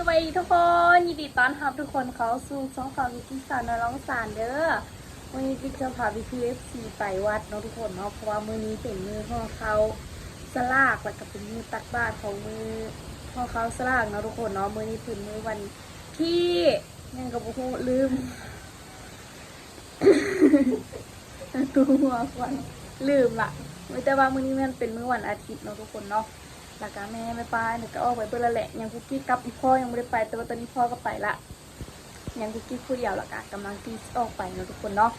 ສະບາຍດີທຸກຄົນ ຍິນດີຕ້ອນຮັບທຸກຄົນເຂົ້າສູ່ຊ່ອງຂອງວິກກິສາວນ້ອຍລອງສານເດີ້. ມື້ນີ້ກິກຈະພາພີ່ໆ ເອັຟຊີ ໄປວັດເນາະທຸກຄົນເນາະ ເພາະວ່າມື້ນີ້ເປັນມື້ຫໍ່ເຂົ້າສະຫຼາກ ແລ້ວກໍເປັນມື້ຕັກບາດຂອງມື້ຫໍ່ເຂົ້າສະຫຼາກເນາະທຸກຄົນເນາະ. ມື້ນີ້ເປັນມື້ວັນທີ ຫຍັງກໍບໍ່ຮູ້ ລືມ ຄືຫົວຄວັນ ລືມລະ. ແຕ່ວ່າມື້ນີ້ແມ່ນເປັນມື້ວັນອາທິດເນາະທຸກຄົນເນາະ ແລ້ວກະແມ່ ແມ່ປ້ານີ້ກະອອກໄປເບິດແລ້ວແຫຼະ. ຍັງກຸກກິກກັບອີ່ພໍ່ຍັງບໍ່ໄດ້ໄປ ແຕ່ວ່າຕອນນີ້ພໍ່ກໍໄປລະ ຍັງກຸກກິກຜູ້ດຽວ ແລ້ວກະກຳລັງທີ່ຊິອອກໄປເນາະທຸກຄົນເນາະ.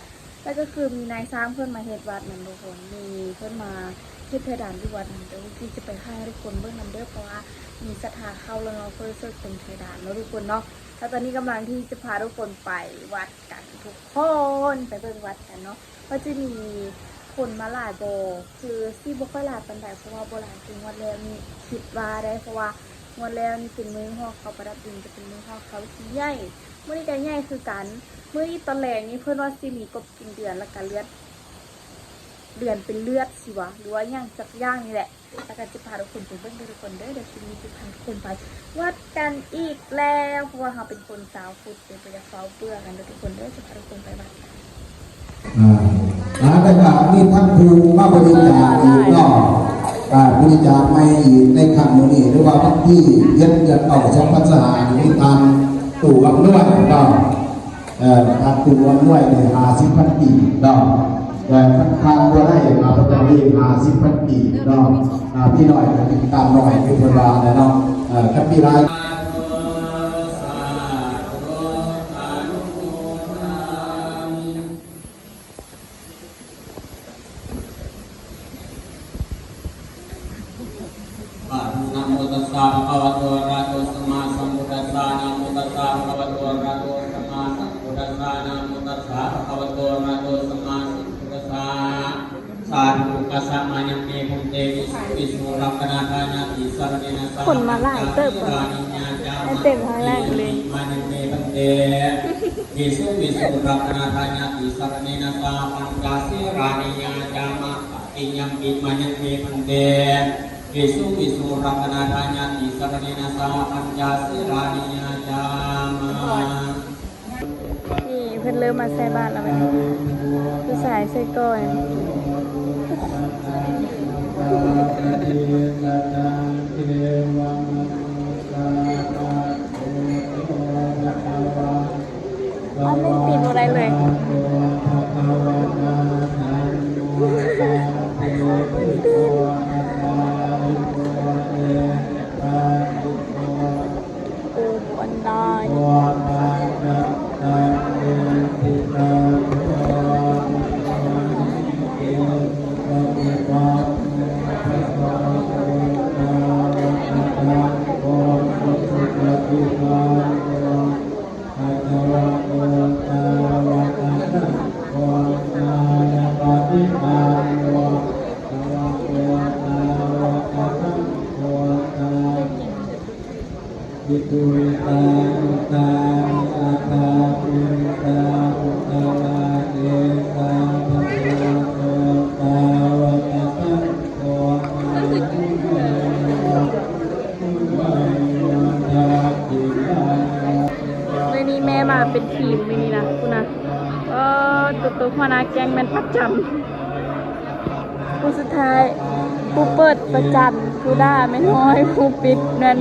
ແລ້ວກໍຄືມີນາຍຊ່າງເພິ່ນມາເຮັດວັດນຳທຸກຄົນ ມີເພິ່ນມາເຮັດເພດານຢູ່ວັດນຳ ແຕ່ກຸກກິກຈະໄປຖ່າຍໃຫ້ທຸກຄົນເບິ່ງນຳເດີ້ ເພາະວ່າມີສັດທາເຂົ້າແລ້ວເນາະ ເພື່ອຊ່ວຍເປັນເພດານເນາະທຸກຄົນເນາະ. ແລ້ວຕອນນີ້ກຳລັງທີ່ຈະພາທຸກຄົນໄປວັດກັນທຸກ ຄົນໄປເບິ່ງວັດກັນເນາະ ວ່າຈະມີຄົນມາຫຼາຍບໍ່ ຄືຊິບໍ່ຄ່ອຍຫຼາຍປານໃດ ເພາະວ່າບໍ່ຫຼາຍຄືງວດແລ້ວນີ້ ຄິດວ່າໄດ້ ເພາະວ່າງວດແລ້ວນີ້ເປັນມື້ຫໍ່ເຂົ້າປະດັບດິນ ຈະເປັນມື້ຫໍ່ເຂົ້າທີ່ໃຫຍ່ ມື້ນີ້ກໍໃຫຍ່ຄືກັນ. ມື້ນີ້ຕອນແລງນີ້ເພິ່ນວ່າຊິມີກົບກິນເດືອນ ແລ້ວກໍເລືອດ ເດືອນເປັນເລືອດຊິຫວາ ຫຼືວ່າຫຍັງຈັກຢ່າງນີ້ແຫຼະ. ແລ້ວກໍຈະພາທຸກຄົນໄປເບິ່ງເດີ້ທຸກຄົນເດີ້. ດຽວຄລິບນີ້ຈະພາທຸກຄົນໄປວັດກັນອີກແລ້ວ ເພາະວ່າເຮົາເປັນຄົນຊາວພຸດເດ້ ບໍ່ຢາກຟ້າວເບື່ອກັນເດີ້ທຸກຄົນເດີ້. ຈະພາທຸກຄົນໄປວັດກັນ. ອ່າ ແລ້ວກໍມີທັງຜູ້ມາບໍລິຈາກອີກເນາະ ອ່າ ບໍລິຈາກໃໝ່ອີກໃນຄັ້ງມື້ນີ້ ຫຼືວ່າວັນທີເຈັດ ເດືອນເກົ້າ ສອງພັນຊາວຫ້າ ນີ້ ທ່ານຕູ້ອຳນວຍເນາະ. ເອີ ຄ່າຕົວນວຍນີ້ຫ້າສິບພັນກີບເນາະ ແຕ່ຄັນທາງບໍ່ໄດ້ ຂ້າພະເຈົ້າເລີຍຫ້າສິບພັນກີບເນາະ. ອ່າ ມີໜ້ອຍກໍຕິດຕາມໜ້ອຍ ຄືເພິ່ນວ່າແຫຼະເນາະ. ເອີ ຄັນມີຫຼາຍ ສາທຸ ນະໂມຕັດສະ ພະຄະວະໂຕ ອະລະຫະໂຕ ສຳມາສຳພຸດທັດສະ ນະໂມຕັດສະ ພະຄະວະໂຕ ອະລະຫະໂຕ ສຳມາສຳພຸດທັດສະ ນະໂມຕັດສະ ພະຄະວະໂຕ ອະລະຫະໂຕ ສຳມາສຳພຸດທັດສະ ສາທຸ ໂອກາສະ ມາຍັງເມ ພັນເຕ ວິສຸ ວິສຸ ລັກຂະນາທາຍາຕິ ສະລະເນນະ ສະຫະ ຄົນມາຫຼາຍເຕີບ ໃຫ້ເຕັມຂ້າງຫຼັງເລີຍ ມາຍັງເມ ພັນເຕ ວິສຸ ວິສຸ ລັກຂະນາທາຍາຕິ ສະລະເນນະ ສະຫະ ປັນຈະ ສີລານິ ຍາຈາມະ ຕະຕິຍຳປິ ມາຍັງເມ ພັນເຕ ວິສຸ ວິສຸ ລັກຂະນາທາຍາຕິ ສະລະເນນະ ສະຫະ ປັນຈະ ສີລານິ ຍາຈາມະ. ນີ້ເພິ່ນເລີ່ມມາໃສ່ບາດແລ້ວແມ່ນບໍ່? ຜູ້ຊາຍໃສ່ກ່ອນ. ອັນນີ້ປີນບໍ່ໄດ້ເລີຍ. ໂອ້ ອັນດາຍ. ພະຄະວະໂຕ ສາວະກະສັງໂຄ ສາຍະປະຕິປັນໂນ ພະຄະວະໂຕ ສາວະກະສັງໂຄ ສາຍະ ອິຕຸສານຸສາຣີ ອັດຖາປຸນຊາ ອຸດຕະວາເກສາ ພະຄະວະໂຕ ສາວະກະສັງໂຄ ສາຍະ ມື້ນີ້ແມ່ມາເປັນທີມມື້ນີ້ນະ ພຸ້ນນະ ເອີ ຕົວ ຕົວຫົວໜ້າແກ້ງແມ່ນປະຈັນ ຜູ້ສຸດທ້າຍ ຜູ້ເປີດປະຈັນ ຜູ້ດ່າແມ່ນຮ້ອຍ ຜູ້ປິດແມ່ນ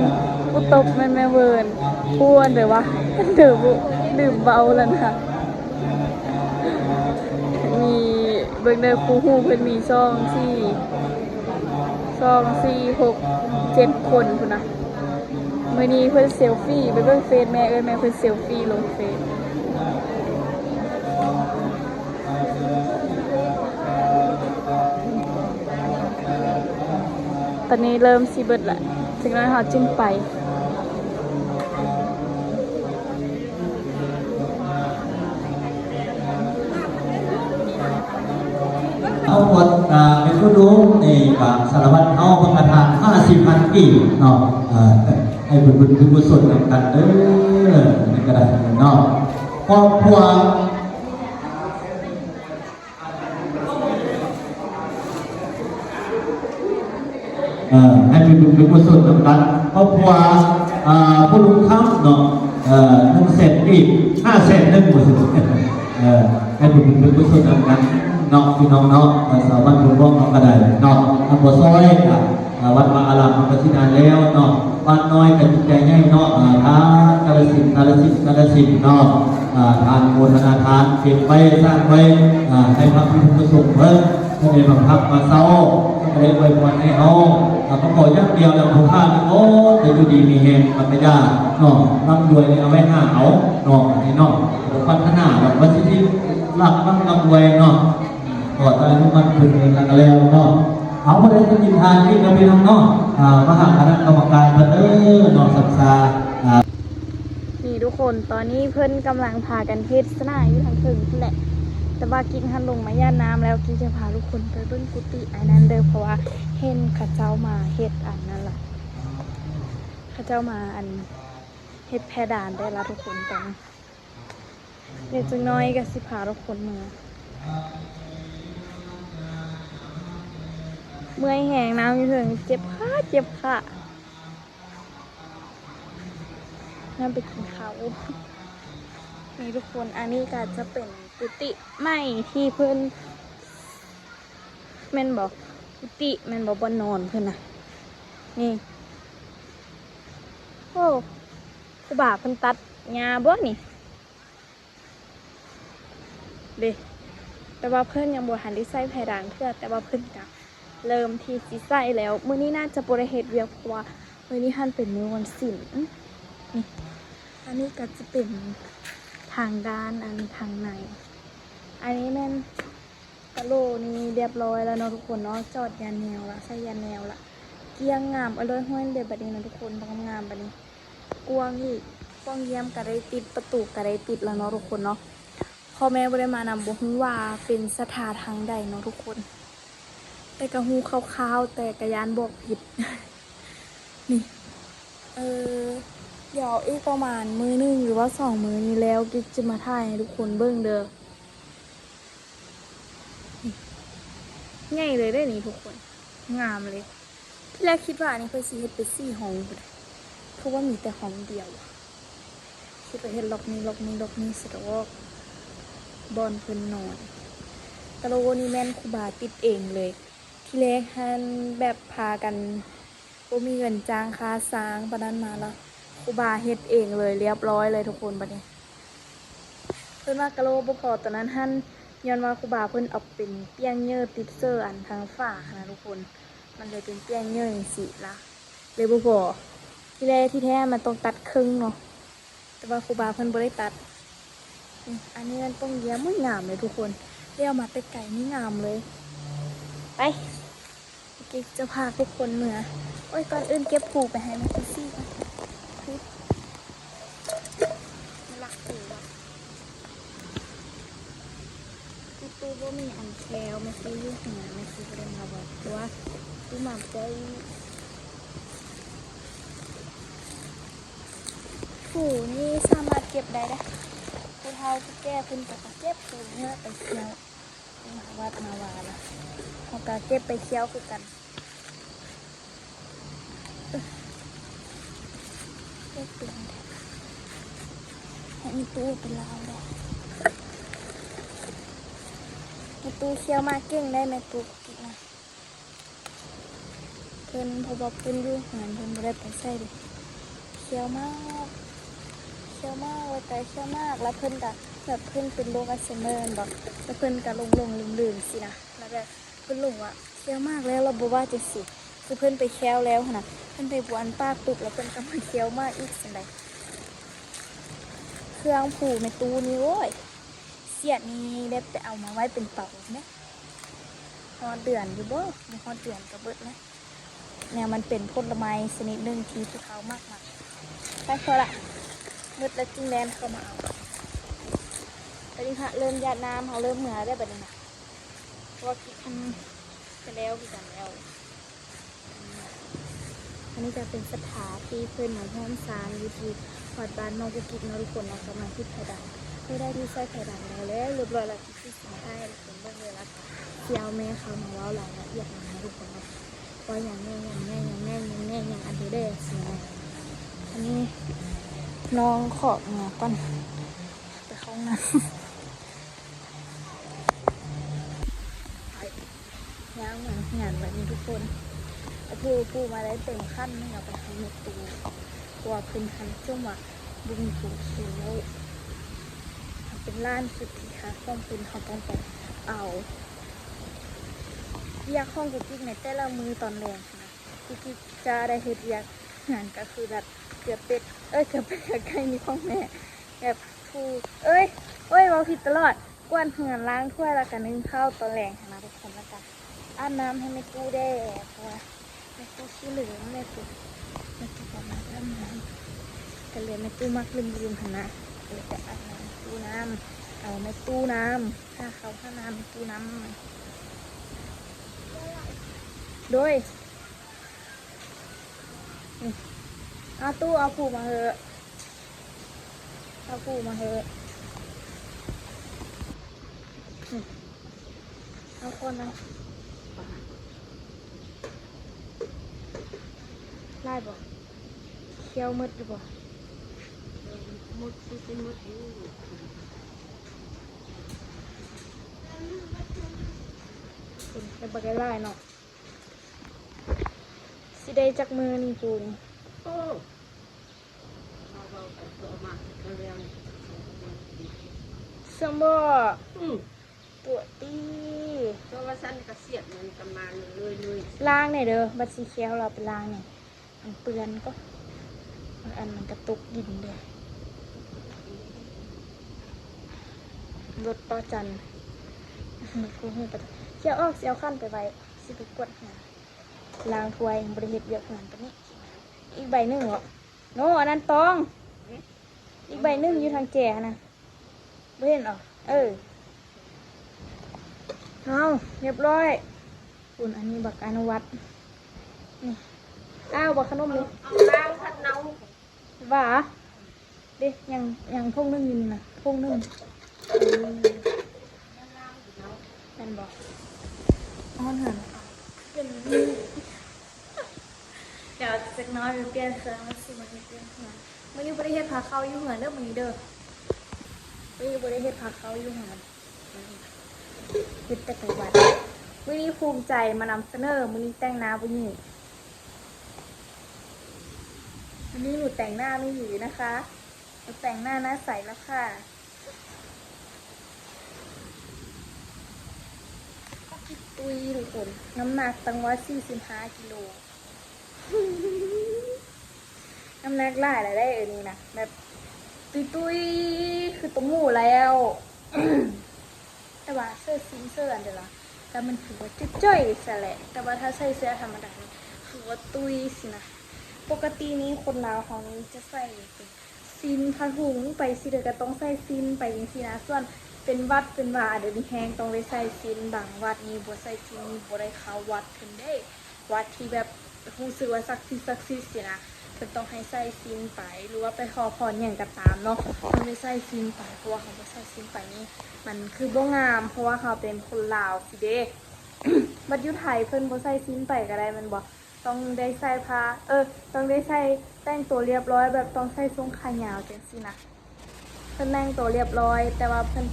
ຜູ້ຕົບແມ່ນແມ່ເວີນ ຜູ້ອັນໃດວະ ເດີ ລືມເວົ້າແລ້ວນະ. ມີ ເບິ່ງເດີ ຄູ່ຮູ້ເພິ່ນມີສອງ ສີ່ ສອງ ສີ່ ຫົກ ເຈັດຄົນພຸ້ນນະ. ມື້ນີ້ເພິ່ນເຊວຟີ ໄປເບິ່ງເຟສແມ່ ເອີ້ນແມ່ເພິ່ນເຊວຟີລົງເຟສ. ຕອນນີ້ເລີ່ມຊິເບິດລະ ຈັກໜ້ອຍເຮົາຈຶ່ງໄປ. ເອົາໝົດ ອ່າ ເປັນຜູ້ດູໃນບາງສາລະວັດເຮົາ ເພິ່ນກະທາງຫ້າສິບພັນກີບເນາະ ເອີ ໃຫ້ບຸນບຸນກຸສົນນຳກັນເດີ ນີ້ກະໄດ້ເນາະ ຄອບຄົວ. ເອີ ໃຫ້ເປັນບຸນເປັນກຸສົນນຳກັນ ຄອບຄົວ ເອີ ຜູ້ລຸງຄຳເນາະ ເອີ ໜຶ່ງແສນກີບ ຫ້າແສນໜຶ່ງ ວ່າຊັ້ນ ເອີ ໃຫ້ເປັນບຸນເປັນກຸສົນນຳກັນເນາະ ພີ່ນ້ອງເນາະ ເອີ ຊາວບ້ານໂພນມ່ວງເຮົາກໍໄດ້ເນາະ ທາງບໍ່ຊ່ອຍກໍ ເອີ ວັດວາອາຣາມເຮົາກໍຊິໄດ້ແລ້ວເນາະ ບ້ານນ້ອຍກໍຈິດໃຈໃຫຍ່ເນາະ ເອີ ທານກາລະສິນ ກາລະສິນ ກາລະສິນເນາະ ເອີ ທານໂມທະນາທານ ເກັບໄວ້ ສ້າງໄວ້ ເອີ ໃຫ້ພະພິສຸສົງເພິ່ນ ເພິ່ນໄດ້ມາພັກມາເຊົາ ເພິ່ນກໍໄດ້ອວຍພອນໃຫ້ເຮົາ ເຮົາກໍຂໍຢ່າງດຽວນຳພວກທ່ານ ໂອ້ ໃຫ້ຢູ່ດີມີແຮງ ປັດຍາເນາະ ລ່ຳລວຍນີ້ເອົາໄວ້ຫາເອົາເນາະ ອັນນີ້ເນາະ ບໍ່ປາດຖະໜາດອກວ່າຊິໄດ້ລ່ຳລ່ຳລວຍເນາະ ຂໍແຕ່ອາຍຸໝັ້ນຂວັນຍືນແລ້ວກໍແລ້ວເນາະ ເອົາ ຜູ້ໃດຈະກິນທານອີກເນາະ ພີ່ນ້ອງເນາະ ອ່າ ມາຫາຄະນະກຳມະການເພິ່ນເດີເນາະ ສັກສາ ອ່າ ນີ້ທຸກຄົນ ຕອນນີ້ເພິ່ນກຳລັງພາກັນເທດສະໜາຢູ່ທາງເທິງພຸ້ນແຫຼະ ແຕ່ວ່າກິກຫັ້ນລົງມາຢາດນ້ຳແລ້ວ ກິກຈະພາທຸກຄົນໄປເບິ່ງກຸຕິອ້າຍນັ້ນເດີ ເພາະວ່າເຫັນເຂົາເຈົ້າມາເຮັດອັນນັ້ນລະ ເຂົາເຈົ້າມາອັນເຮັດແພດານໄດ້ລະທຸກຄົນ ຕອນນີ້ ດຽວຈັກໜ້ອຍກໍຊິພາທຸກຄົນເມືອ ເມື່ອຍແຮງ ນ້ຳຢູ່ເທິງ ເຈັບຂາ ເຈັບຂາ. ນັ້ນໄປກິນເຂົ້າ ນີ້ທຸກຄົນ ອັນນີ້ກໍຈະເປັນກຸຕິໃໝ່ທີ່ເພິ່ນ ແມ່ນບໍ່? ກຸຕິແມ່ນບໍ່? ບ່ອນນອນເພິ່ນນະ ນີ້ ໂອ້ ຄູບາເພິ່ນຕັດຫຍ້າບໍ່ນີ້? ເດ້ ແຕ່ວ່າເພິ່ນຍັງບໍ່ທັນໄດ້ໃສ່ເພດານເທື່ອ ແຕ່ວ່າເພິ່ນກະເລີ່ມທີ່ຊິໃສ່ແລ້ວ ມື້ນີ້ໜ້າຈະບໍ່ໄດ້ເຮັດວຽກ ເພາະວ່າມື້ນີ້ຫັ້ນເປັນມື້ວັນສິນ ນີ້ ອັນນີ້ກະຈະເປັນທາງດ້ານອັນທາງໃນ ອັນນີ້ແມ່ນກະໂຫຼນີ້ລຽບຮ້ອຍແລ້ວເນາະທຸກຄົນເນາະ ຈອດຢາແນວລະ ໃສ່ຢາແນວລະ ກ້ຽງງາມ ອະເລີຍຫ້ວຍເດ ບັດນີ້ນະທຸກຄົນ ງາມໆ ບັດນີ້ ກວ້າງອີກ ປ່ອງຢ້ຽມກະໄດ້ຕິດ ປະຕູກະໄດ້ຕິດແລ້ວເນາະທຸກຄົນເນາະ ພໍ່ແມ່ບໍ່ໄດ້ມານຳ ບໍ່ຮູ້ວ່າເປັນສັດທາທາງໃດເນາະທຸກຄົນ ແຕ່ກະຮູ້ຄ່າວໆ ແຕ່ກະຢ້ານບອກຜິດ ນີ້ ເອີ ດຽວອີກປະມານມື້ໜຶ່ງ ຫຼືວ່າສອງມື້ນີ້ແລ້ວ ກິກຈະມາຖ່າຍໃຫ້ທຸກຄົນເບິ່ງເດີ. ນີ້ ໃຫຍ່ເລີຍເດ້ນີ້ທຸກຄົນ ງາມເລີຍ ທີແລກຄິດວ່າອັນນີ້ເພິ່ນຊິເຮັດເປັນສີ່ຫ້ອງພຸ້ນ ຄືວ່າມີແຕ່ຫ້ອງດຽວ ຄິດວ່າເຮັດລັອກນີ້ ລັອກນີ້ ລັອກນີ້ ສະດອກ ບ່ອນເພິ່ນນອນ ກະໂຫຼນີ້ແມ່ນຄູບາຕິດເອງເລີຍ ທີແລກຫັ້ນແບບພາກັນ ບໍ່ມີເງິນຈ້າງຄ່າຊ່າງປານນັ້ນມາລະ ຄູບາເຮັດເອງເລີຍ ລຽບຮ້ອຍເລີຍທຸກຄົນ ບັດນີ້ ເພິ່ນວ່າກະໂຫຼບໍ່ພໍ ຕອນນັ້ນຫັ້ນ ຍ້ອນວ່າຄູບາເພິ່ນເອົາເປັນປ່ຽງເຫຍື້ອຕິດເສີອັນທາງຝາຫັ້ນນະທຸກຄົນ ມັນເລີຍເປັນປ່ຽງເຫຍື້ອຈັ່ງຊີ້ລະ ເລີຍບໍ່ພໍ ທີ່ແທ້ ທີ່ແທ້ມັນຕ້ອງຕັດເຄິ່ງເນາະ ແຕ່ວ່າຄູບາເພິ່ນບໍ່ໄດ້ຕັດ ນີ້ ອັນນີ້ແມ່ນປ່ອງຢ້ຽມ ໂອ້ຍ ງາມເລີຍທຸກຄົນ ແລ້ວມາແຕ່ໄກນີ້ງາມເລີຍ ໄປ ເກກຈະພາທຸກຄົນເມືອ ໂອ້ຍ ກ່ອນອື່ນເກັບພູໄປໃຫ້ແມ່ຕູ້ຊີ້ກ່ອນ ມາລັກປູວ່າ ຕູ້ບໍ່ມີອັນແຄວ ແມ່ຕູ້ຢູ່ເຮືອນ ແມ່ຕູ້ບໍ່ໄດ້ມາວັດ ເພາະວ່າຕູ້ມາບໍ່ໄດ້ ປູນີ້ສາມາດເກັບໄດ້ເດ້ ຜູ້ເຖົ້າຜູ້ແກ່ເພິ່ນກໍເກັບປູເມືອໄປທ່ຽວ ມາວັດມາວາລະ ເຮົາກໍເກັບໄປທ່ຽວຄືກັນ ເອີ ເກັບເປັນ ໃຫ້ແມ່ຕູ້ເປັນລາວເດ້ ແມ່ຕູ້ຂ້ຽວໝາກເກັ່ງໄດ້ ແມ່ຕູ້ກິນນະ ເພິ່ນ ເພາະວ່າເພິ່ນຢູ່ເຮືອນ ເພິ່ນບໍ່ໄດ້ໄປໃສເດ້ ຂ້ຽວໝາກ ຂ້ຽວໝາກ ວ່າແຕ່ຂ້ຽວໝາກ ແລ້ວເພິ່ນກະ ແບບເພິ່ນເປັນໂລກອັລໄຊເມີແມ່ນບໍ່ ແລ້ວເພິ່ນກະຫຼົງໆລືມໆຊີ້ນະ ແລ້ວແບບເພິ່ນຫຼົງວ່າຂ້ຽວໝາກແລ້ວ ແລ້ວບໍ່ວ່າຈັ່ງຊີ້ ຄືເພິ່ນໄປຂ້ຽວແລ້ວຫັ້ນນະ ເພິ່ນໄປບ້ວນປາກປຶບ ແລ້ວເພິ່ນກະມາຂ້ຽວໝາກອີກຊັ້ນໃດ ເຄື່ອງພູແມ່ຕູ້ນີ້ ໂອ້ຍ ສຽດນີ້ແບບໄປເອົາມາໄວ້ເປັນເປົາແມ່ນ ຮອດເດືອນຢູ່ບໍ່? ບໍ່ຮອດເດືອນກະເບິດແລ້ວ ແນວມັນເປັນຜົນລະໄມ້ຊະນິດໜຶ່ງທີ່ຜູ້ເຖົ້າມັກນຳ ໄປເຖາະລະ ໝົດແລ້ວຈຶ່ງແລ່ນເຂົ້າມາເອົາ ຕອນນີ້ພະເລີ່ມຢາດນ້ຳ ເຮົາເລີ່ມເມືອແລ້ວບັດນີ້ນະ ເພາະວ່າກິກຫັ້ນກະແລ້ວຄືກັນແລ້ວ ອັນນີ້ກະເປັນສັດທາທີ່ເພິ່ນມາຮ່ວມສ້າງຢູ່ທີ່ວັດບ້ານນອກກຸກິກເນາະທຸກຄົນເນາະ ກຳລັງຕິດເພດານ ເມື່ອໃດທີ່ໃສ່ເພດານໄດ້ແລ້ວ ລຽບຮ້ອຍແລ້ວ ກິກຊິສົ່ງຖ່າຍໃຫ້ທຸກຄົນເບິ່ງເລີຍ ລະກະຊິເອົາແມ່ເຂົາມາເວົ້າລາຍລະອຽດນຳໃຫ້ທຸກຄົນເນາະ ວ່າຫຍັງແດ່ ຫຍັງແດ່ ຫຍັງແດ່ ຫຍັງແດ່ ຫຍັງອັນເດແດ່ຊີ້ນະ. ອັນນີ້ນ້ອງຂໍເມືອກ່ອນ ໄປເຂົ້າຫ້ອງນ້ຳ. ໄປ ຍ່າງມາເຮືອນບາດນີ້ທຸກຄົນ ເອົາປູ ປູມາໄດ້ເຕັມຄັນໜຶ່ງ ເອົາໄປໃຫ້ແມ່ຕູ້ ເພາະວ່າເພິ່ນຫັ້ນຈົ່ມວ່າບໍ່ມີປູຂຽວ. ເປັນລ້ານສຸດທີ່ຂາດຂອງເພິ່ນ ເຮົາຕ້ອງໄປເອົາ. ວຽກຂອງກຸກກິກໃນແຕ່ລະມື້ຕອນແລງຫັ້ນນະ ກຸກກິກຈະໄດ້ເຮັດວຽກເຮືອນ ກໍຄືແບບເກືອເປັດ ເອີຍ ເກືອເປັດ ເກືອໄກ່ນີ້ຂອງແມ່ ແບບ ຖູ ເອີຍ ໂອ້ຍ ເວົ້າຜິດຕະຫຼອດ ກວາດເຮືອນ ລ້າງຖ້ວຍ ແລ້ວກະໜຶ້ງເຂົ້າຕອນແລງຫັ້ນນະທຸກຄົນ. ແລ້ວກະອາບນ້ຳໃຫ້ແມ່ຕູ້ແດ່ ເພາະວ່າແມ່ຕູ້ຂີ້ເຫຼືອ ແມ່ຕູ້ ແມ່ຕູ້ບໍ່ມັກອາບນ້ຳ ກະເລີຍແມ່ຕູ້ມັກລືມໆຫັ້ນນະ ກະເລີຍໄປອາບນ້ຳແມ່ຕູ້ນຳ ເອົາແມ່ຕູ້ນຳ ຫາເຂົ້າຫານ້ຳແມ່ຕູ້ນຳ ໂດຍ. ອືມ ເອົາຕູ້ ເອົາປູມາເຫາະ ເອົາປູມາເຫາະ ອືມ ເອົາກ່ອນນະ. ຫຼາຍບໍ່? ຂຽວໝົດຢູ່ບໍ່? ໝົດ ຄືຊິໝົດຢູ່ ເປັນ ເປັນບັກຫຼາຍເນາະ. ຊິໄດ້ຈັກມື້ນີ້ປູນີ້? ໂອ້ ເຮົາເວົ້າກັນຕົວະມາກະເລື່ອງ ຊຳບໍ່? ອື ຕົວະຕີ ຕົວະວ່າຊັ້ນກະສຽບມັນກະມາເລີຍໆ ລ້າງແດ່ເດີ ບັດສີຂຽວລາວໄປລ້າງແດ່ ມັນເປື້ອນກໍ ບາງອັນມັນກະຕົກດິນເດ້ ລົດປະຈັນ ມັນຄືຮູ້ປະຈັນ ຂຽວອອກ ຊິເອົາຂັນໄປໄວ້ ຊິໄປກວດເຮືອນ ລ້າງຖ້ວຍ ຍັງບໍ່ໄດ້ເຮັດວຽກເຮືອນປານນີ້. ອີກໃບໜຶ່ງເນາະ ໂນ ອັນນັ້ນຕອງ ອີກໃບໜຶ່ງຢູ່ທາງແຈຫັ້ນນະ ບໍ່ເຫັນເນາະ ເອີ ເອົາ ຮຽບຮ້ອຍ ພຸ້ນ ອັນນີ້ບັກອະນຸວັດ ນີ້ ອ້າວ ບັກຂະໜົມນີ້ ເອົາລາວພັດເນົາ ຫວາ ເດ້ ຍັງ ຍັງຖົງໜຶ່ງຢູ່ນີ້ນະ ຖົງໜຶ່ງ ເອີ ແມ່ນບໍ່? ເອົາຫັ້ນ ເປັນ ດຽວຈັກໜ້ອຍໄປປ່ຽນເຄື່ອງ ແລ້ວຊິມາເຮັດວຽກເຮືອນ. ມື້ນີ້ບໍ່ໄດ້ເຮັດພາເຂົ້າຢູ່ເຮືອນເດີ ມື້ນີ້ເດີ ມື້ນີ້ບໍ່ໄດ້ເຮັດພາເຂົ້າຢູ່ເຮືອນ ເຮັດແຕ່ໄປວັດ. ມື້ນີ້ພູມໃຈມານຳສະເໜີ ມື້ນີ້ແຕ່ງໜ້າຜູ້ຍິງ. ວັນນີ້ໜູແຕ່ງໜ້າແມ່ຫຢີນະຄະ ໜູແຕ່ງໜ້າໜ້າໃສແລ້ວຄ່ະ. ກໍກິດຕຸ້ຍທຸກຄົນ ນ້ຳໜັກຕັ້ງຮ້ອຍສີ່ສິບຫ້າກິໂລ ນ້ຳໜັກຫຼາຍແລ້ວເດ້ ເອີ ນີ້ນະ ແບບຕຸ້ຍໆ ຄືໂຕໝູແລ້ວ. ແຕ່ວ່າເສື້ອຊີ້ນເສື້ອອັນເດລະ ກໍມັນຄືວ່າຈ່ອຍໆ ຊັ້ນແຫຼະ ແຕ່ວ່າຖ້າໃສ່ເສື້ອທຳມະດານີ້ ຄືວ່າຕຸ້ຍຊີ້ນະ. ປົກກະຕິນີ້ຄົນລາວເຮົານີ້ຈະໃສ່ເປັນ ສິ້ນ ຜ້າຖົງໄປຊິໃດກໍຕ້ອງໃສ່ສິ້ນໄປຈັ່ງຊີ້ນະ. ສ່ວນເປັນວັດເປັນວາ ດຽວນີ້ແຮງຕ້ອງໄດ້ໃສ່ສິ້ນ. ບາງວັດນີ້ບໍ່ໃສ່ສິ້ນນີ້ບໍ່ໄດ້ເຂົ້າວັດເພິ່ນເດ້. ວັດທີ່ແບບຮູ້ສຶກວ່າສັກສິດ ສັກສິດຊີ້ນະ ເພິ່ນຕ້ອງໃຫ້ໃສ່ສິ້ນໄປ ຫຼືວ່າໄປຂໍພອນຫຍັງກໍຕາມເນາະ ຕ້ອງໄດ້ໃສ່ສິ້ນໄປ. ເພາະວ່າເຮົາບໍ່ໃສ່ສິ້ນໄປນີ້ ມັນຄືບໍ່ງາມ ເພາະວ່າເຮົາເປັນຄົນລາວຊີ້ເດ້. ບັດຢູ່ໄທເພິ່ນບໍ່ໃສ່ສິ້ນໄປກໍໄດ້ແມ່ນບໍ່? ຕ້ອງໄດ້ໃສ່ຜ້າ ເອີ ຕ້ອງໄດ້ໃສ່ ແຕ່ງຕົວລຽບຮ້ອຍ ແບບຕ້ອງໃສ່ສົ້ງຂາຍາວຈັ່ງຊີ້ນະ. ເພິ່ນແຕ່ງຕົວລຽບຮ້ອຍ ແຕ່ວ່າເພິ່ນ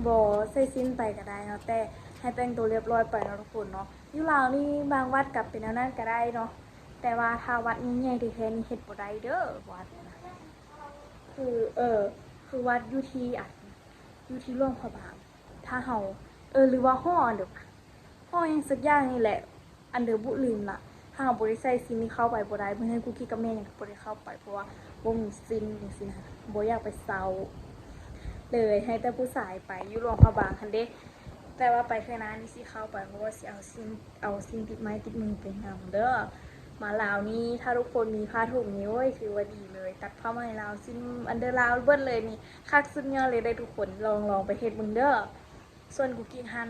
ບໍ່ໃສ່ສິ້ນໄປກໍໄດ້ເນາະ ແຕ່ໃຫ້ແຕ່ງຕົວລຽບຮ້ອຍໄປເນາະທຸກຄົນເນາະ. ຢູ່ລາວນີ້ບາງວັດກໍເປັນແນວນັ້ນກໍໄດ້ເນາະ ແຕ່ວ່າຖ້າວັດໃຫຍ່ໆແທ້ໆນີ້ເຮັດບໍ່ໄດ້ເດີ ວັດນະ. ຄື ເອີ ຄືວັດຢູ່ທີ່ ອັນ ຢູ່ທີ່ຫຼວງພະບາງ ຖ້າເຮົາ ເອີ ຫຼືວ່າຫໍອັນເດີ ຫໍຫຍັງສັກຢ່າງນີ້ແຫຼະ ອັນເດີບຸລືມລະ. ຖ້າເຮົາບໍ່ໄດ້ໃສ່ສິ້ນນີ້ເຂົ້າໄປບໍ່ໄດ້. ມື້ນັ້ນກຸກກິກກັບແມ່ຫຍັງກໍບໍ່ໄດ້ເຂົ້າໄປ ເພາະວ່າບໍ່ມີສິ້ນຈັ່ງຊີ້ນະ ບໍ່ຢາກໄປເຊົ່າ ເລີຍໃຫ້ແຕ່ຜູ້ຊາຍໄປ ຢູ່ຫຼວງພະບາງຫັ້ນເດ້. ແຕ່ວ່າໄປເທື່ອໜ້ານີ້ຊິເຂົ້າໄປ ເພາະວ່າຊິເອົາສິ້ນ ເອົາສິ້ນຕິດໄມ້ຕິດມືໄປນຳເດີ. ມາລາວນີ້ ຖ້າທຸກຄົນມີຜ້າຖົງນີ້ ໂອ້ຍ ຖືວ່າດີເລີຍ ຕັດຜ້າໄໝລາວ ສິ້ນອັນເດີລາວເບິດເລີຍນີ້ ຄັກສຸດຍອດເລີຍເດ້ທຸກຄົນ. ລອງ ລອງໄປເຮັດເບິ່ງເດີ. ສ່ວນກຸກກິກຫັ້ນ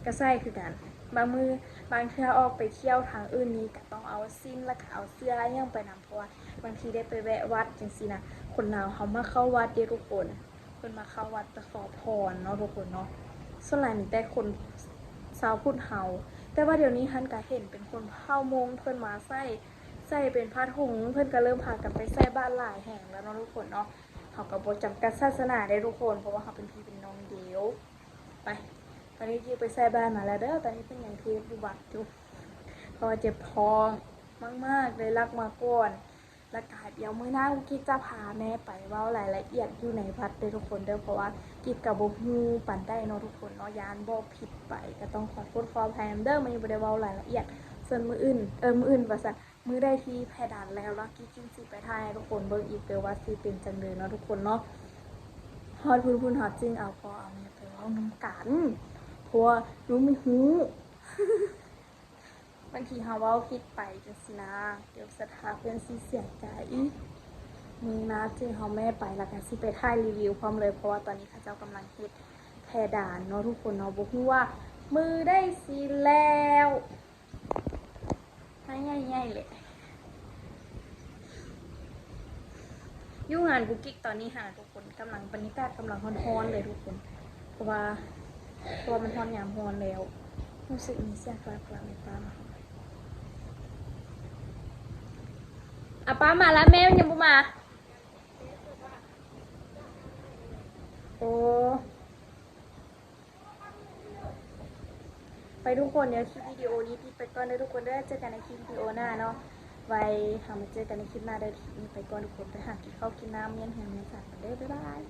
ກະໃສ່ຄືກັນ. ບາງມື້ ບາງເທື່ອອອກໄປທ່ຽວທາງອື່ນນີ້ ກະຕ້ອງເອົາສິ້ນ ແລ້ວກະເອົາເສື້ອອີ່ຫຍັງໄປນຳ ເພາະວ່າບາງທີໄດ້ໄປແວະວັດຈັ່ງຊີ້ນະ. ຄົນລາວເຮົາມັກເຂົ້າວັດເດ້ທຸກຄົນ ເພິ່ນມາເຂົ້າວັດໄປຂໍພອນເນາະທຸກຄົນເນາະ. ສ່ວນຫຼາຍມີແຕ່ຄົນຊາວພຸດເຮົາ ແຕ່ວ່າດຽວນີ້ຫັ້ນກະເຫັນເປັນຊົນເຜົ່າມົ້ງເພິ່ນມາໃສ່ ໃສ່ເປັນຜ້າຖົງ ເພິ່ນກະເລີ່ມພາກັນໄປໃສ່ບາດຫຼາຍແຮງແລ້ວເນາະທຸກຄົນເນາະ. ເຮົາກະບໍ່ຈຳກັດສາສະໜາເດ້ທຸກຄົນ ເພາະວ່າເຮົາເປັນພີ່ເປັນນ້ອງດຽວ. ໄປ ຕອນນີ້ຈິວໄປໃສ່ບາດມາແລ້ວເດີ. ຕອນນີ້ເພິ່ນຍັງເທດຢູ່ວັດຢູ່ ເພາະວ່າເຈັບທ້ອງມາກໆ ໄດ້ລັກມາກ່ອນ ແລ້ວກະດຽວມື້ໜ້າກຸກກິກຈະພາແມ່ໄປເວົ້າລາຍລະອຽດຢູ່ໃນວັດເດີທຸກຄົນເດີ ເພາະວ່າກິກກະບໍ່ຮູ້ປານໃດເນາະທຸກຄົນເນາະ ຢ້ານເວົ້າຜິດໄປ ກະຕ້ອງຂໍໂທດຂໍອະໄພນຳເດີ ມື້ນີ້ບໍ່ໄດ້ເວົ້າລາຍລະອຽດ. ສ່ວນມື້ອື່ນ ເອີ ມື້ອື່ນວ່າຊັ້ນ ມື້ໃດທີ່ແພດານແລ້ວເນາະ ກິກຈຶ່ງຊິໄປຖ່າຍໃຫ້ທຸກຄົນເບິ່ງອີກເດີວ່າຊິເປັນຈັ່ງໃດເນາະທຸກຄົນເນາະ. ຮອດພຸ້ນ ພຸ້ນເຮົາຈຶ່ງເອົາພໍ່ເອົາແມ່ໄປເວົ້ານຳກັນ ເພາະວ່າໜູບໍ່ຮູ້ ບາງທີເຮົາເວົ້າຜິດໄປຈັ່ງຊີ້ນະ ດຽວສັດທາເພິ່ນຊິເສຍໃຈ. ມື້ໜ້າຈຶ່ງເຮົາແມ່ໄປ ແລ້ວກະຊິໄປຖ່າຍຣີວິວພ້ອມເລີຍ ເພາະວ່າຕອນນີ້ເຂົາເຈົ້າກຳລັງເຮັດແພດານເນາະທຸກຄົນເນາະ ບໍ່ຮູ້ວ່າມື້ໃດຊິແລ້ວ. ໃຫ້ໃຫຍ່ໆ ແຫຼະ ຢູ່ເຮືອນກຸກກິກຕອນນີ້ຫັ້ນນະທຸກຄົນ ກຳລັງ ບັນຍາກາດກຳລັງຮ້ອນໆ ເລີຍທຸກຄົນ ເພາະວ່າ ເພາະວ່າມັນຮອດຍາມຮ້ອນແລ້ວ. ຮູ້ສຶກມີສຽງກຣາບໆ ໃນປ້າມາ. ອາ ປ້າມາແລ້ວ ແມ່ມັນຍັງບໍ່ມາ. ໂອ້ ໄປທຸກຄົນ ດຽວຄລິບວິດີໂອນີ້ປິດໄປກ່ອນເດີທຸກຄົນເດີ ເຈີກັນໃນຄລິບວິດີໂອໜ້າເນາະ ໄວ້ເຮົາມາເຈີກັນໃນຄລິບໜ້າເດີ. ຄລິບນີ້ໄປກ່ອນທຸກຄົນ ໄປຫາກິນເຂົ້າກິນນ້ຳ ມ້ຽນເຮືອນມ້ຽນຊານກັນເດີ ບາຍບາຍ.